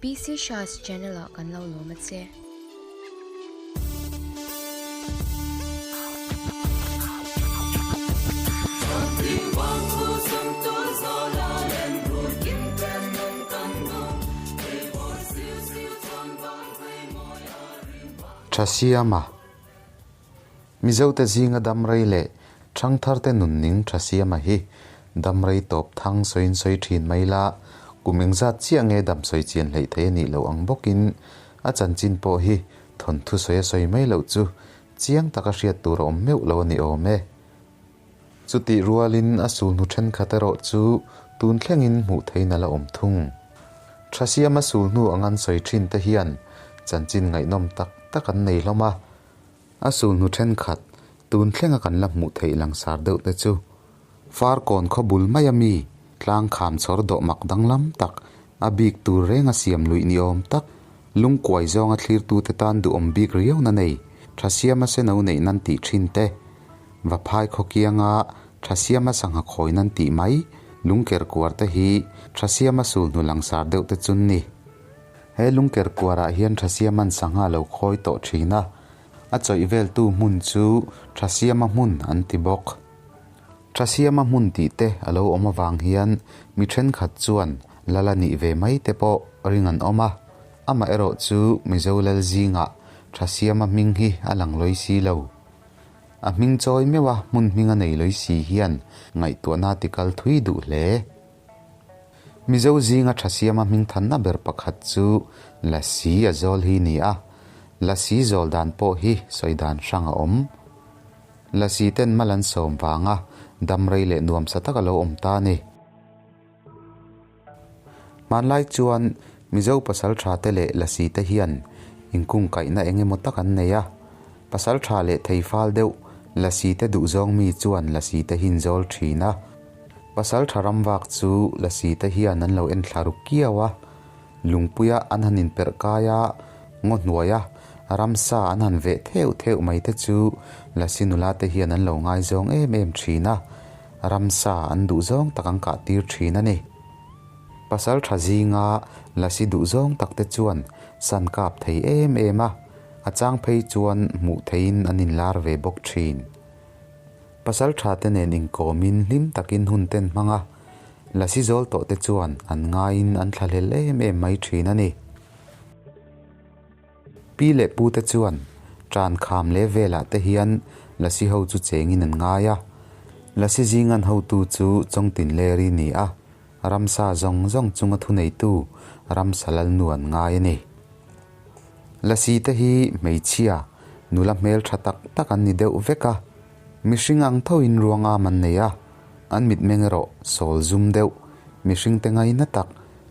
PC Shah's channel ah kan lo lawm a che. Thasiama Mizote zinga damrei leh ṭhangtharte nunning Thasiama hi damrei tawp thang sawiin sawi ṭhin mai la, kum engzat chiah nge dam sawi chian hleih thei a nih loh ang bawkin a chanchin pawh hi thawnthu sawi a sawi mai loh chu chiang taka hriat tur a awm meuh lo a ni awm e. Chutih rualin a sulhnu ṭhenkhat erawh chu tun thlengin hmuh theiin a la awm thung. Thasiama sulhnu ang an sawi ṭhin te hian chanchin ngaihnawm tak tak an nei hlawm a. A sulhnu ṭhenkhat tun thlenga kan la hmuh theih langsar deuh te chu Farkawn khaw bul maia mi tlang kham chhawr dawh mak danglam tak, a bik tur renga siam luih ni awm tak, lungkuai zawnga thlirtute tan duhawm bik riauna nei, Thasiama seno neih nan tih thin te, Vaphai khaw kianga Thasiama sangha khawi nan tih mai, lungker kuar te hi Thasiama sulhnu langsar deuh te chun ni. He lungker kuarah hian Thasiama'n sangha lo khawi tawh thin a, a chawih veltu hmun chu Thasiama hmun an ti bawk. Thasiama hmun tih te a lo awm avang hian mi thenkhat chuan lal a nih ve mai te pawh ring an awm a, amaherawh chu Mizo lal zingah Thasiama hming hi a lang lawi si lo. A hming chawi meuh a hmun hming a nei lawi si hian ngaihtuahna ti kal thui duh hle. Mizo zinga Thasiama hming thanna ber pakhat chu Lasi a zawl hi ni a, Lasi zawl dan pawh hi sawi dan hrang a awm. Lasi ten mal an sawm vanga damrei leh nuamsa tak a lo awm ta a ni. Hmanlai chuan Mizo pasal tha te leh Lasi te hian inkungkaihna eng emaw tak an nei a. Pasal tha leh thei fal deuh Lasi te duhzawng mi chuan Lasi te hin zawl thin a. Pasal tha ram vak chu Lasi te hian an lo en thla ruk kiau a. Lungpuia an han inperh kai a, ngaw hnuaia ramsa an han veh theuh theuh mai te chu Lasi nula te hian an lo ngaizawng em em thin a, ramsa an duhzawng tak an kah tir thin a ni. Pasal tha zinga Lasi duhzawng tak te chuan san kap thei em em a, a chang phei chuan hmuh theihin an inlar ve bawk thin. Pasal tha te nen inkawmin hlim takin hun ten hmang a, Lasi zawl tawh te chuan an ngaiin an thlahlel em em mai thin a ni. Pi leh pu te chuan tan kham leh velah te hian Lasi ho chu chengin an ngai a. Lasi zingan hotu chu Chawngtinleri ni a, ramsa zawng zawng chunga thuneitu ramsa lalnu an ngai a ni. Lasi te hi hmeichhia, nula hmel tha tak tak an ni deuh vek a, mihring ang thoin ruangam an nei a, an mitmeng erawh sawl zum deuh, mihring te ngaina tak,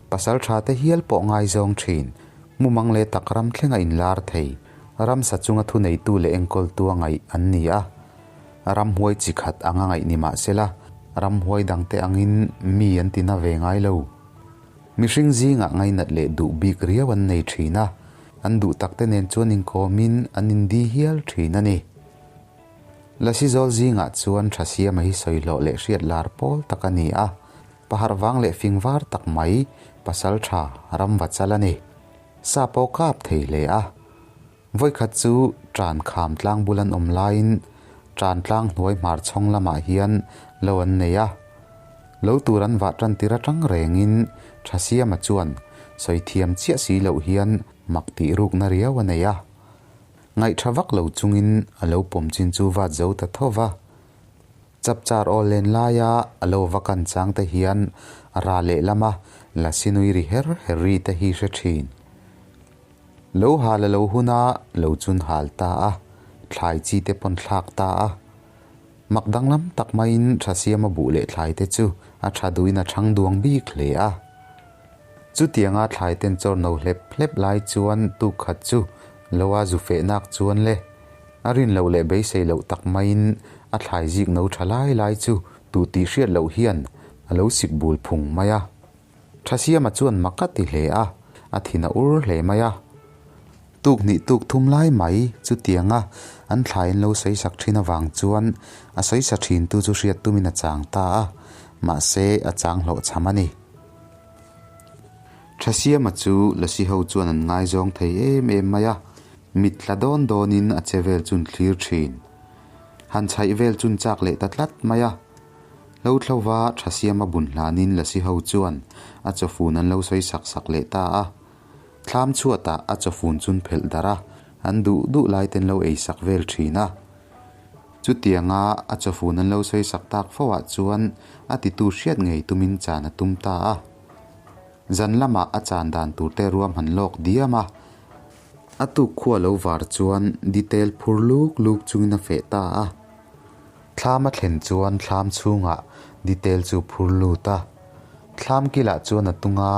pasal tha te hial pawh ngaizawng thin, mumang leh tak ram thlenga inlar thei, ramsa chunga thuneitu leh enkawltu a ngaih an ni a. Ramhuai chi khat anga ngaih ni mahsela, ramhuai dangte angin mi an tina ve ngai lo. Mihring zingah ngainat leh duh bik riau an nei thin a, an duh takte nen chuan inkawmin an indi hial thin a ni. Lasi zawl zingah chuan Thasiama hi sawi hlawh leh hriat lar pawl tak a ni a, pahar vang leh fing var tak mai pasal tha ram va chal a ni. Sa pawh kap thei hle a. Vawikhat chu tan kham tlang bul an awm laiin tan tlang hnuai hmar chhawng lamah hian lo an nei a. Lo tur an vah tan tir atang rengin Thasiama chuan sawi thiam chiah si loh hian mak tih rukna riau a nei a. Ngaihtha vak lo chungin a lo pawm chin chu vat zo ta tho va. Chapchar aw len laia a lo va kan chang te hian ra lehlama lasi nui ri her her ri te hi hre thin. Lo hal a lo hun a, lo chun hal ta a, thlai chi te pawn thlak ta a. Mak danglam tak maiin tha siama buh leh thlai te chu a tha duhin a thang duang bik hle a. Chutianga thlai ten chawr no hlep hlep lai chuan tuk khat chu lo a zu feh nak chuan le. A rin loh leh beisei loh tak maiin a thlai zik no tha lai lai chu tuh tih hriat loh hian a lo sik bul phung mai a. Thasiama chuan mak a ti hle a, a thin a ur hle mai a. Tuk hnih tuk thum lai mai chutianga an thlai an lo sawi sak thin avang chuan a sawi sa thin tu chu hriat tumin a chang ta a, mahse a chang hlawhchham a ni. Thasiama chu Lasi ho chuan an ngaizawng thei em em mai a, mit tla dawn dawnin a che vel chun thlir thin. Han chhaih vel chun chak leh ta tlat mai a. Lo thlova Thasiama bun hlanin Lasi ho chuan a chawfun an lo sawi sak sak leh ta a. Thlam chhuatah a chawfun chun phelh darh a, an duh duh lai ten lo ei sak vel thin a. Chutianga a chawfun an lo sawi sak tak fo ah chuan a titu hriat ngei tumin chan a tum ta a. Zan lamah a chan dan tur te ruam han lawk diam a. A tuk khua lo var chuan detail phur luk luk chungin a feh ta a. Thlam a thlen chuan thlam chhungah detail chu phur lut a. Thlam kilah chuan a tunga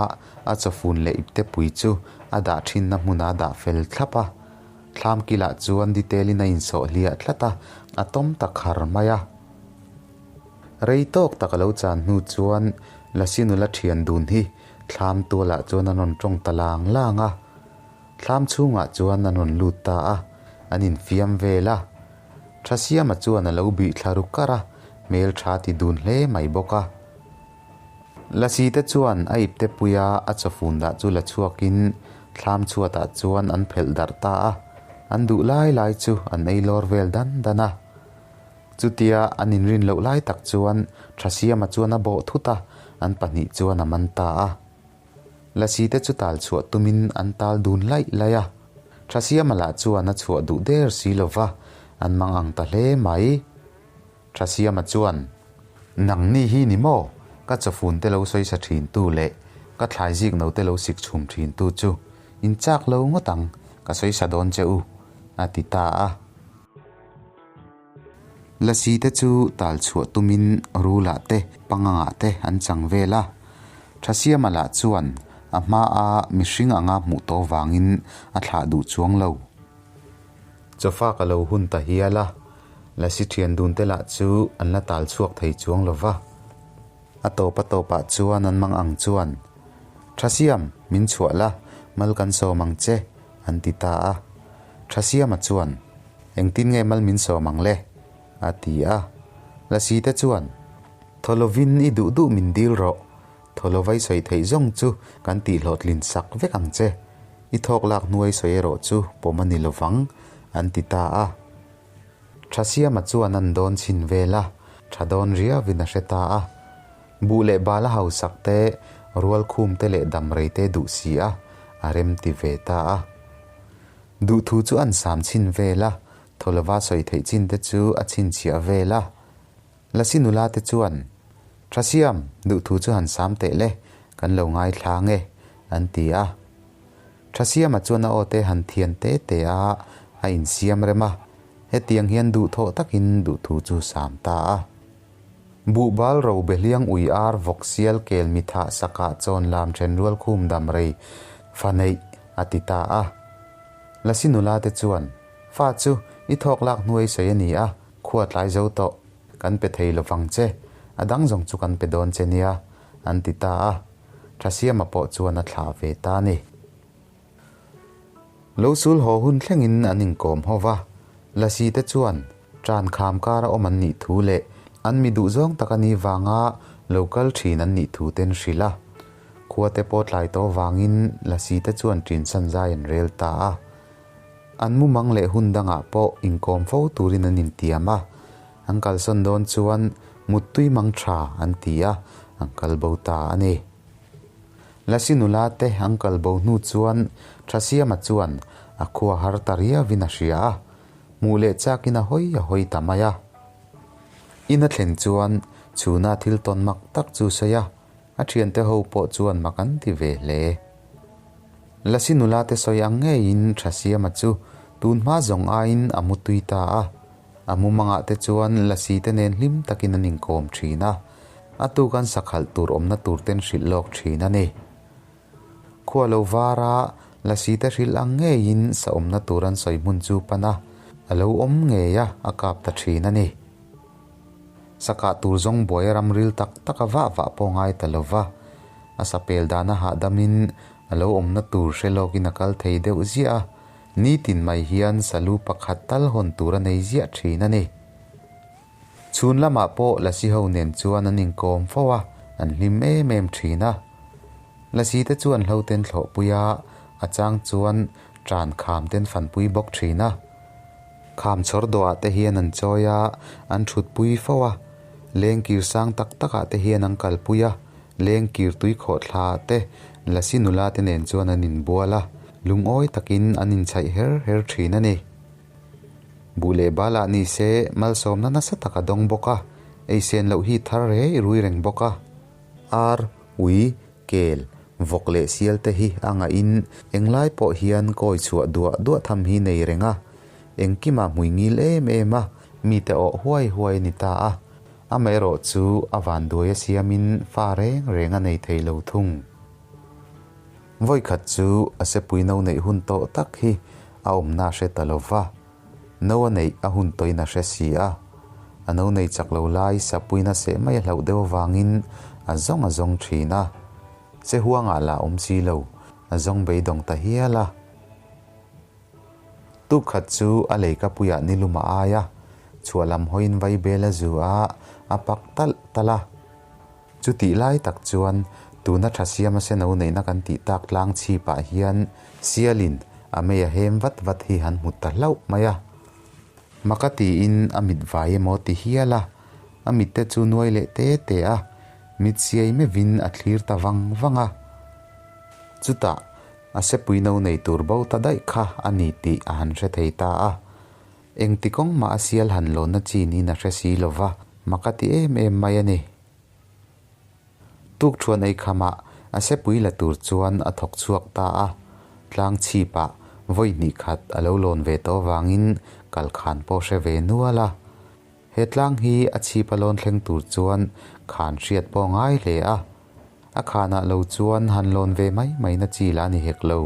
a chawfun leh ipte pui chu a dah thinna hmunah a dah fel thlap a. Thlam kilah chuan detail in a insawh hliah tlat a, a tawm ta khar mai a. Rei tawk tak a lo chan hnu chuan Lasi nula thian dun hi thlam tualah chuan an rawn tawng ta lang lang a. Thlam chhungah chuan an rawn lut ta a, an infiam vel a. Thasiama chuan a lo bih thla ru kar a, hmel tha ti dun hle mai bawk a. Lasi te chuan a ipte puia a chawfun dah chu la chhuakin thlam chhuatah chuan an phelh darh ta a, an duh lai lai chu an ei lawr vel dan dan a. Chutia an inrin loh lai tak chuan Thasiama chuan a bawh thut a, an pahnih chuan a man ta a. Lasi te chu tal chhuah tumin an tal dun laih laih a. Thasiama lah chuan a chhuah duh der si lo va, an mang ang ta hle mai. Thasiama chuan, Nangni hi ni maw? Ka chawfun te lo sawi sa thin tu leh ka thlai zik no te lo sik chhum thin tu chu in chak lo ngawt ang, ka sawi sa dawn che u, a ti ta a. Lasi te chu tal chhuah tumin Rula te Panganga te an chang vel a. Thasiama lah chuan a hmaa mihring anga hmuh tawh vangin a thlah duh chuang lo. Chawfa ka lo hun ta hial a, Lasi thian dun te lah chu an la tal chhuak thei chuang lo va. A tawp a tawpah chuan an mang ang chuan, Thasiam, min chhuah la, mal kan sawm ang che, an ti ta a. Thasiama chuan, Engtin nge mal min sawm ang le? a ti a. Lasi te chuan, Thaw lovin i duh duh min dil rawh, thaw lovai sawi theih zawng chu kan tihhlawhtlin sak vek ang che, i thawk lak hnuai sawi erawh chu pawm a ni lovang, an ti ta a. Thasiama chuan an dawn chhin vel a, tha dawn riauin a hre ta a. Buh leh bal a hausak te, rual khum te leh damrei te duh si a, a rem ti ve ta a. Duhthu chu an sam chhin vel a, Thawlova sawi theih chin te chu a chhinchhiah vel a. Lasi nula te chuan, Thasiam, duhthu chu han sam teh le, kan lo ngaithla nge, an ti a. Thasiama chuan a aw te han thian te te a, a insiam rem a, hetiang hian duhthawh takin duhthu chu sam ta a. Buhbal ro behliang ui ar vawk sial kel mithah sakah chawn lam then rual khum dam rei fa neih a ti ta a. Lasi nula te chuan, Fa chu i thawk lak hnuai sawi a ni a, khua tlai zo tawh, kan pe thei lovang che, a dang zawng chu kan pe dawn che nia, an ti ta a. Thasiama pawh chuan a thlah ve ta a ni. Lo sul haw hun thlengin an inkawm ho va, Lasi te chuan ṭan kham kara awm an nih thu leh an mi duhzawng tak a nih vanga lo kal ṭhin an nih thu ten hrilh a. Khua te pawh tlai tawh vangin Lasi te chuan ṭin san zai an rel ta a. An mumang leh hun dangah pawh inkawm fo turin an intiam a, an kalsawn dawn chuan muttui mang ṭha an ti a, an kal bo ta a ni. Lasi nula te an kal bo hnu chuan Thasiama chuan a khua har ta riauin a hria a, hmuh leh chakin a hawi a hawi ta mai a. In a thlen chuan chhuna thil tawn mak tak chu sawi a, a thiante ho pawh chuan mak an ti ve hle. Lasi nula te sawi ang ngeiin Thasiama chu tun hma zawng aiin a mu tui ta a, a mumangah te chuan Lasi te nen hlim takin an inkawm thin a. A tuk an sakhalh tur awmna tur ten hrilh lawk thin a ni. Khua lo vara lasi te hrilh ang ngeiin sa awmna tur an sawi hmun chu pan a, a lo awm ngei a, a kap ta thin a ni. Sakah tur zawng buai a ram ril tak tak a vah vah pawh ngai ta lo va, a sapel dan a hahdamin a lo awmna tur hre lawkin a kal thei deuh ziah a, nitin mai hian salu pakhat tal hawn tur a nei ziah thin a ni. Chhun lamah pawh Lasi ho nen chuan an inkawm fo a, an hlim em em thin a. Lasi te chuan hlo ten thlawhpui a, a chang chuan ṭan kham ten fanpui bawk ṭhin a. Kham chhawr dawhah te hian an chawi a, an ṭhutpui fo a. Lengkir sang tak takah te hian an kalpui a, lengkir tui khawhthla te Lasi nula te nen chuan an inbual a, lungawi takin an inchhaih her her ṭhin a ni. Buh leh balah ni se malsawmna nasa tak a dawng bawk a, eisen loh hi thar rei rui reng bawk a. Ar, ui, kel, vawk leh sial te hi a ngahin englai pawh hian kawi chhuah duah duah tham hi nei reng a, engkimah hmui ngil em em a, mite awh huai huai a ni ta a. Amaherawh chu a vanduai a siamin fa reng reng a nei thei lo thung. Vawikhat chu a sepui no neih hun tawh tak hi a awmna a hre ta lo va, no a neih a hun tawhin a hre si a. A no nei chak lo lai sapuina seh mai a hlauh deuh avangin a zawng a zawng thin a. Se huangah lah awm si lo, a zawng beidawng ta hial a. Tuk khat chu a leikapuiah nilum a ai a, chhuah lam hawiin vaibel a zu a, a pak talh talh a. Chutih lai tak chuan tuna tha siama seno neihna kan tih tak tlang chhipah hian sialin a mei a hem vat vat hi han hmu ta hlauh mai a. Maka tiin a mit vai emaw ti hial a, a mitte chu nuai leh te te a, mit siai meuhin a thlir ta vang vang a. Chutah a sepui no nei tur bo ta daih kha a ni tih a han hre thei ta a. Engti kawng mah a sial han lawnna chi niin a hre si lo va, mak a ti em em mai a ni. Tuk thuan ei khamah a sepui la tur chuan a thawk chhuak ta a, tlang chhipah vawi hnih khat a lo lawn ve tawh avangin kal khan pawh hre ve nual a. He tlang hi a chhip a lawn thleng tur chuan khan hriat pawh a ngai hle a. A khanah lo chuan han lawn ve mai mai na chi lah a ni hek lo.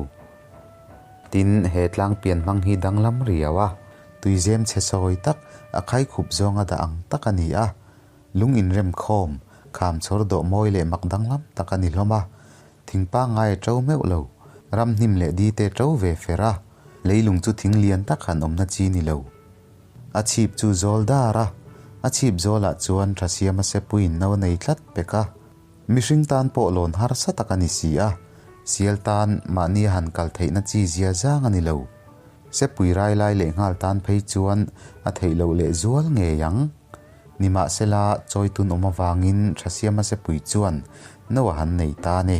Tin, he tlang pian hmang hi danglam riau a, tuizem chhe sawi tak a khai khup zawnga dah ang tak a ni a. Lung inrem khawm, kham chhawr dawh mawi leh mak danglam tak a ni hlawm a. Thing pangngai a to meuh lo, ram hnim leh di te to ve fer a, leilung chu thing lian tak han awmna chi ni lo. A chhip chu zawl dar a, a chhip zawlah chuan tha siama sepuiin no a nei tlat pek a. Mihring tan pawh lawn harsa tak a ni si a, sial tan mahni a han kal theihna chi zia zang a ni lo. Sepui rai lai leh nghal tan phei chuan a theih loh leh zual ngei ang. Nimahsela, chawitun awm avangin Thasiama sepui chuan no a han nei ta a ni.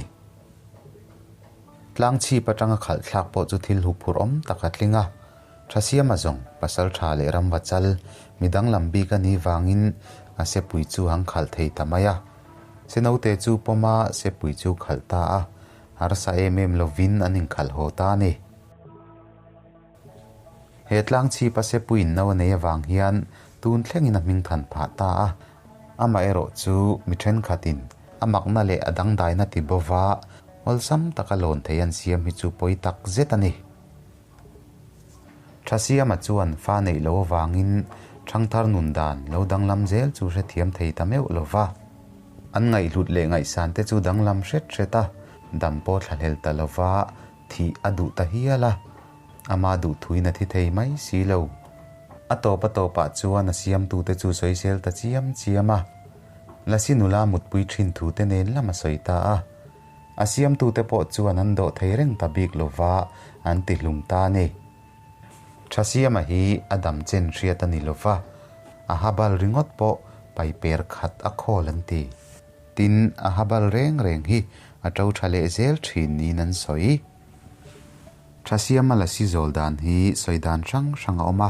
Tlang chhip atanga khalh thlak pawh chu thil huphurh awm tak a tling a. Thasiama zawng, pasal tha leh ramva chal, midang lam bik a nih vangin a sepui chu han khalh thei ta mai a. Se naute chu pawm a, sepui chu khalh ta a, harsa em em lovin an inkhalh haw ta a ni. He tlang chhipa sepuiin no a nei avang hian tun thlengin a hming than phah ta a, amaherawh chu mi thenkhatin a makna leh a dangdaina ti bova awlsam taka lawn thei an siam hi chu pawi tak zet a ni. Thasiama chuan fa neih lo avangin thangthar nun dan lo danglam zel chu hrethiam thei ta meuh lo va. An ngaihhlut leh ngaihsan te chu danglam hret hret a, dam pawh thlahlel ta lo va, thih a duh ta hial a, ama duhthuin a thi thei mai si lo. A tawp a tawpah chuan a siamtute chu sawisel ta chiam chiam a, Lasi nula mutpui thin thute nen lam a sawi ta a. A siamtute pawh chuan an dawh thei reng ta bik lo va, an ti hlum ta a ni. Thasiama hi a dam chen hriat a ni lo va, a habal ringawt pawh paiper khat a khawl an ti. Tin, a habal reng reng hi a to tha leh zel thin niin an sawi. Thasiama lasi zawl dan hi sawi dan hrang hrang a awm a.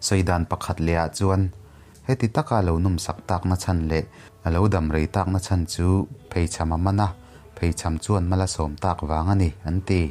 Sawi dan pakhat lehah chuan Heti taka lo nawmsak takna chhan leh a lo dam rei takna chhan chu pheichham a man a, pheichham chuan mal a sawm tak vang a ni, an ti.